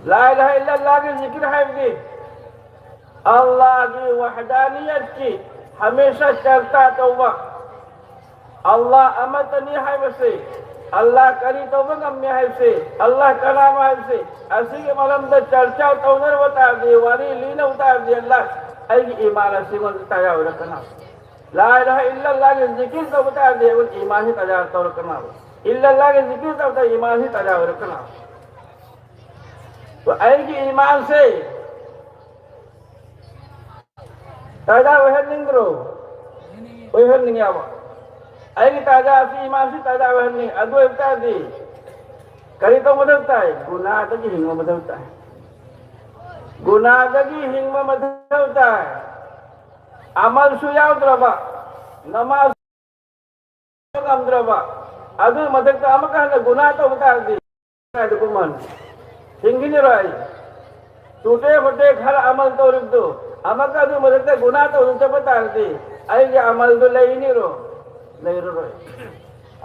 ꯂꯥ ꯏꯂꯥꯍ ꯏꯜꯂꯜꯂꯥꯍꯒꯤ ꯖꯤꯀꯤꯔ ꯍꯥꯏꯕꯗꯤ ꯑꯜꯂꯥꯍꯒꯤ ꯋꯍꯗꯥꯅꯤꯌꯠꯀꯤ ꯍꯃꯦꯁꯥ ꯆꯔꯆꯥ ꯇꯧꯕ, ꯑꯜꯂꯥꯍ ꯑꯃꯠꯇꯅꯤ ꯍꯥꯏꯕꯁꯤ, ꯑꯜꯂꯥꯍ ꯀꯔꯤ ꯇꯧꯕ ꯉꯝꯃꯤ ꯍꯥꯏꯕꯁꯤ, ꯑꯜꯂꯥꯍ ꯀꯅꯥꯅꯣ ꯍꯥꯏꯕꯁꯤ, ꯑꯁꯤꯒꯤ ꯃꯔꯝꯗ ꯆꯔꯆꯥ ꯇꯧꯅꯔꯕ ꯇꯥꯔꯗꯤ, ꯋꯥꯔꯤ ꯂꯤꯅꯕ ꯇꯥꯔꯗꯤ, ꯑꯜꯂꯥꯍ ꯑꯩꯒꯤ ꯏꯃꯥꯟ ꯑꯁꯤ ꯑꯩꯉꯣꯟꯗ ꯇꯥꯖꯥ ꯑꯣꯏꯔꯛꯀꯅꯤ꯫ ꯂꯥ ꯏꯂꯥꯍ ꯏꯜꯂꯜꯂꯥꯍꯒꯤ ꯖꯤꯀꯤꯔ ꯇꯧꯕ ꯇꯥꯔꯗꯤ ꯑꯩꯉꯣꯟꯗ ꯏꯃꯥꯟꯁꯤ ꯇꯥꯖꯥ ꯇꯧꯔꯛꯀꯅꯤ꯫ ꯏꯜꯂꯜꯂꯥꯍꯒꯤ ꯖꯤꯀꯤꯔ ꯇꯧꯕ ꯇꯥꯔꯗꯤ ꯏꯃꯥꯟꯁꯤ ꯇꯥꯖꯥ ꯑꯣꯏꯔꯛꯀꯅꯤ꯫ ꯑꯩꯒꯤ ꯏꯃꯥꯟꯁꯦ ꯇꯥꯖꯥ ꯑꯣꯏꯍꯟꯅꯤꯡꯗ꯭ꯔꯣ? ꯑꯣꯏꯍꯟꯅꯤꯡꯉꯦꯕ꯫ ꯑꯩꯒꯤ ꯇꯥꯖꯥ ꯑꯁꯤ, ꯏꯃꯥꯟꯁꯤ ꯇꯥꯖꯥ ꯑꯣꯏꯍꯟꯅꯤꯡ, ꯑꯗꯨ ꯑꯣꯏꯕ ꯇꯥꯔꯗꯤ ꯀꯔꯤ ꯇꯧꯕ ꯃꯊꯧ ꯇꯥꯏ? ꯒꯨꯅꯥꯗꯒꯤ ꯍꯤꯡꯕ ꯃꯊꯧ ꯇꯥꯏ꯫ ꯒꯨꯅꯥꯗꯒꯤ ꯍꯤꯡꯕ ꯃꯊꯧ ꯇꯥꯏ꯫ ꯑꯃꯜꯁꯨ ꯌꯥꯎꯗ꯭ꯔꯕ, ꯅꯃꯥꯖ ꯉꯝꯗ꯭ꯔꯕ, ꯑꯗꯨꯒꯤ ꯃꯊꯛꯇ ꯑꯃꯨꯛꯀ ꯍꯟꯅ ꯒꯨꯅꯥ ꯇꯧꯕ ꯇꯥꯔꯗꯤ ꯀꯥꯏꯗ ꯀꯨꯝꯃꯅꯤ? ꯍꯤꯡꯈꯤꯅꯤꯔꯣ ꯑꯩ? ꯇꯨꯇꯦ ꯐꯣꯇꯦ ꯈꯔ ꯑꯃꯜ ꯇꯧꯔꯤꯕꯗꯨ ꯑꯃꯨꯛꯀ ꯑꯗꯨꯒꯤ ꯃꯊꯛꯇ ꯒꯨꯅꯥ ꯇꯧꯗꯨꯅ ꯆꯠꯄ ꯇꯥꯔꯗꯤ ꯑꯩꯒꯤ ꯑꯃꯜꯗꯨ ꯂꯩꯅꯤꯔꯣ? ꯂꯩꯔꯔꯣꯏ꯫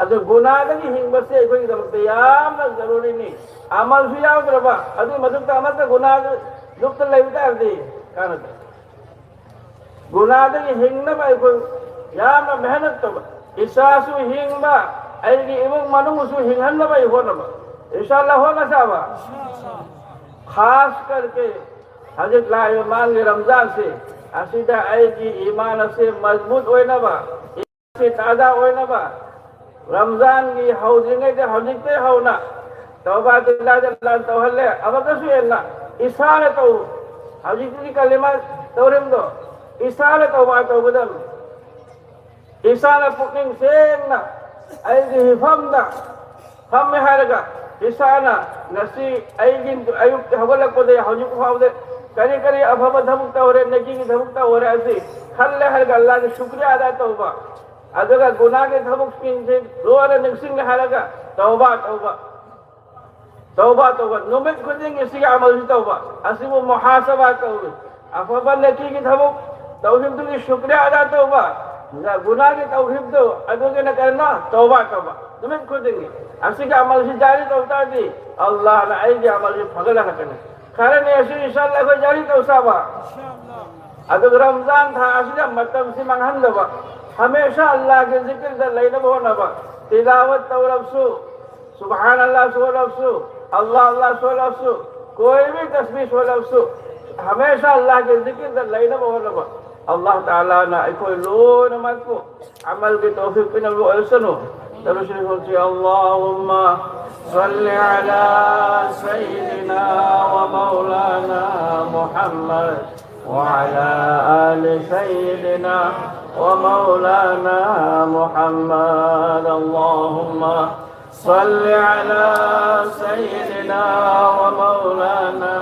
ꯑꯗꯨ ꯒꯨꯅꯥꯗꯒꯤ ꯍꯤꯡꯕꯁꯦ ꯑꯩꯈꯣꯏꯒꯤꯗꯃꯛꯇ ꯌꯥꯝꯅ ꯖꯔꯨꯔꯤꯅꯤ꯫ ꯑꯃꯜꯁꯨ ꯌꯥꯎꯗ꯭ꯔꯕ, ꯑꯗꯨꯒꯤ ꯃꯊꯛꯇ ꯑꯃꯨꯛꯀ ꯒꯨꯅꯥꯗ ꯂꯨꯞꯇ ꯂꯩꯕ ꯇꯥꯔꯗꯤ ꯀꯥꯟꯅꯗꯦ꯫ ꯒꯨꯅꯥꯗꯒꯤ ꯍꯤꯡꯅꯕ ꯑꯩꯈꯣꯏ ꯌꯥꯝꯅ ꯃꯦꯍꯅꯠ ꯇꯧꯕ, ꯏꯁꯥꯁꯨ ꯍꯤꯡꯕ, ꯑꯩꯒꯤ ꯏꯃꯨꯡ ꯃꯅꯨꯡꯁꯨ ꯍꯤꯡꯍꯟꯅꯕ ꯑꯩ ꯍꯣꯠꯅꯕ, ꯏꯟꯁꯥ ꯑꯜꯂꯥ ꯍꯣꯠꯅꯁꯥꯕ꯫ ꯈꯥꯁ ꯀꯔꯀꯦ ꯍꯧꯖꯤꯛ ꯂꯥꯛꯏꯕ ꯃꯥꯡꯒꯤ ꯔꯝꯖꯥꯟꯁꯤ, ꯑꯁꯤꯗ ꯑꯩꯒꯤ ꯏꯃꯥꯟ ꯑꯁꯤ ꯃꯖꯕꯨꯠ ꯑꯣꯏꯅꯕ, ꯏꯃꯥꯟ ꯑꯁꯤ ꯇꯥꯖꯥ ꯑꯣꯏꯅꯕ, ꯔꯝꯖꯥꯟꯒꯤ ꯍꯧꯗ꯭ꯔꯤꯉꯩꯗ ꯍꯧꯖꯤꯛꯇꯩ ꯍꯧꯅ ꯇꯧꯕꯥ ꯗꯤꯜꯂꯥ ꯗꯤꯜꯂꯥ ꯇꯧꯍꯜꯂꯦ꯫ ꯑꯃꯠꯇꯁꯨ ꯍꯦꯟꯅ ꯏꯁꯥꯅ ꯇꯧ꯫ ꯍꯧꯖꯤꯛꯇꯤ ꯀꯂꯤꯃꯥ ꯇꯧꯔꯤꯕꯗꯣ ꯏꯁꯥꯅ ꯇꯧꯕꯥ ꯇꯧꯒꯗꯕꯅꯤ꯫ ꯏꯁꯥꯅ ꯄꯨꯛꯅꯤꯡ ꯁꯦꯡꯅ ꯑꯩꯒꯤ ꯃꯤꯐꯝꯗ ꯐꯝꯃꯦ ꯍꯥꯏꯔꯒ ꯏꯁꯥꯅ ꯉꯁꯤ ꯑꯩꯒꯤ ꯑꯌꯨꯛ ꯍꯧꯒꯠꯂꯛꯄꯗꯒꯤ ꯍꯧꯖꯤꯛ ꯐꯥꯎꯕꯗ ꯀꯔꯤ ꯀꯔꯤ ꯑꯐꯕ ꯊꯕꯛ ꯇꯧꯔꯦ, ꯅꯦꯀꯤꯒꯤ ꯊꯕꯛ ꯇꯧꯔꯦ ꯑꯁꯤ ꯈꯜꯂꯦ ꯍꯥꯏꯔꯒ ꯑꯜꯂꯥꯍꯒꯤ ꯁꯨꯀ꯭ꯔꯤꯌꯥ ꯑꯗꯥ ꯇꯧꯕ, ꯑꯗꯨꯒ ꯒꯨꯅꯥꯒꯤ ꯊꯕꯛꯁꯤꯡꯁꯤ ꯂꯣꯏꯅ ꯅꯤꯡꯁꯤꯡꯉꯦ ꯍꯥꯏꯔꯒ ꯇꯧꯕ ꯇꯧꯕ, ꯇꯧꯕ ꯇꯧꯕ, ꯅꯨꯃꯤꯠ ꯈꯨꯗꯤꯡꯒꯤ ꯁꯤꯒꯤ ꯑꯃꯜꯁꯤ ꯇꯧꯕ, ꯑꯁꯤꯕꯨ ꯃꯨꯍꯥꯁꯕꯥ ꯀꯧꯏ꯫ ꯑꯐꯕ ꯅꯦꯀꯤꯒꯤ ꯊꯕꯛ ꯇꯧꯈꯤꯕꯗꯨꯒꯤ ꯁꯨꯀ꯭ꯔꯤꯌꯥ ꯑꯗꯥ ꯇꯧꯕ, ꯒꯨꯅꯥꯒꯤ ꯇꯧꯈꯤꯕꯗꯨ ꯑꯗꯨꯒꯤꯅ ꯀꯔꯤꯅꯣ? ꯇꯧꯕ ꯇꯧꯕ꯫ ꯅꯨꯃꯤꯠ ꯈꯨꯗꯤꯡꯒꯤ ꯑꯁꯤꯒꯤ ꯑꯃꯜꯁꯤ ꯖꯥꯔꯤ ꯇꯧ ꯇꯥꯔꯗꯤ ꯑꯜꯂꯥꯍꯅ ꯑꯩꯒꯤ ꯑꯃꯜꯁꯤ ꯐꯒꯠꯍꯜꯂꯛꯀꯅꯤ꯫ ꯈꯔꯅꯤ ꯑꯁꯤ ꯏꯟꯁꯥ ꯑꯜꯂꯥꯍ ꯑꯩꯈꯣꯏ ꯖꯥꯔꯤ ꯇꯧ ꯁꯥꯕ꯫ ꯑꯗꯨꯒ ꯔꯝꯖꯥꯟ ꯊꯥ ꯑꯁꯤꯗ ꯃꯇꯝꯁꯤ ꯃꯥꯡꯍꯟꯗꯕ, ꯍꯃꯦꯁꯥ ꯑꯜꯂꯥꯍꯒꯤ ꯖꯤꯀꯤꯔꯗ ꯂꯩꯅꯕ ꯍꯣꯠꯅꯕ, ꯇꯤꯂꯥꯋꯠ ꯇꯧꯔꯕꯁꯨ, ꯁꯨꯕꯍꯥꯟ ꯑꯜꯂꯥꯍ ꯁꯣꯜꯂꯕꯁꯨ, ꯑꯜꯂꯥꯍ ꯑꯜꯂꯥꯍ ꯁꯣꯜꯂꯕꯁꯨ, ꯀꯣꯏ ꯚꯤ ꯇꯁꯕꯤꯍ ꯁꯣꯜꯂꯕꯁꯨ, ꯍꯃꯦꯁꯥ ꯑꯜꯂꯥꯍꯒꯤ ꯖꯤꯀꯤꯔꯗ ꯂꯩꯅꯕ ꯍꯣꯠꯅꯕ꯫ ꯑꯜꯂꯥꯍ ꯇꯥꯂꯥꯅ ꯑꯩꯈꯣꯏ ꯂꯣꯏꯅꯃꯛꯄꯨ ꯑꯃꯜꯒꯤ ꯇꯧꯐꯤꯛ ꯄꯤꯅꯕ ꯑꯣꯏꯔꯁꯅꯨ꯫ ꯇꯔꯨꯁꯤ ꯍꯣꯟꯁꯤ, اللهم صل على سيدنا ومولانا محمد وعلى آل سيدنا ومولانا محمد. اللهم صل على سيدنا ومولانا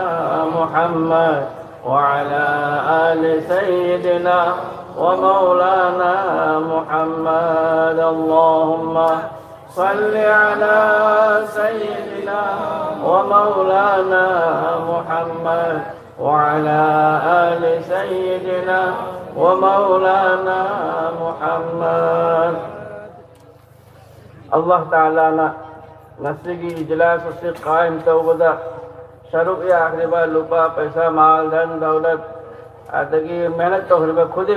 محمد وعلى آل سيدنا ومولانا محمد. اللهم صل على سيدنا ومولانا محمد وعلى آل سيدنا ومولانا محمد. ꯑꯜꯂꯥꯍ ꯇꯥꯂꯥꯅ ꯉꯁꯤꯒꯤ ꯏꯖꯂꯥꯁ ꯑꯁꯤ ꯀꯥꯏꯝ ꯇꯧꯕꯗ ꯁꯔꯨꯛ ꯌꯥꯈ꯭ꯔꯤꯕ ꯂꯨꯄꯥ, ꯄꯩꯁꯥ, ꯃꯥꯜ, ꯙꯟ, ꯗꯧꯂꯠ, ꯑꯗꯒꯤ ꯃꯦꯍꯅꯠ ꯇꯧꯈ꯭ꯔꯤꯕ ꯈꯨꯗꯤꯡꯃꯛ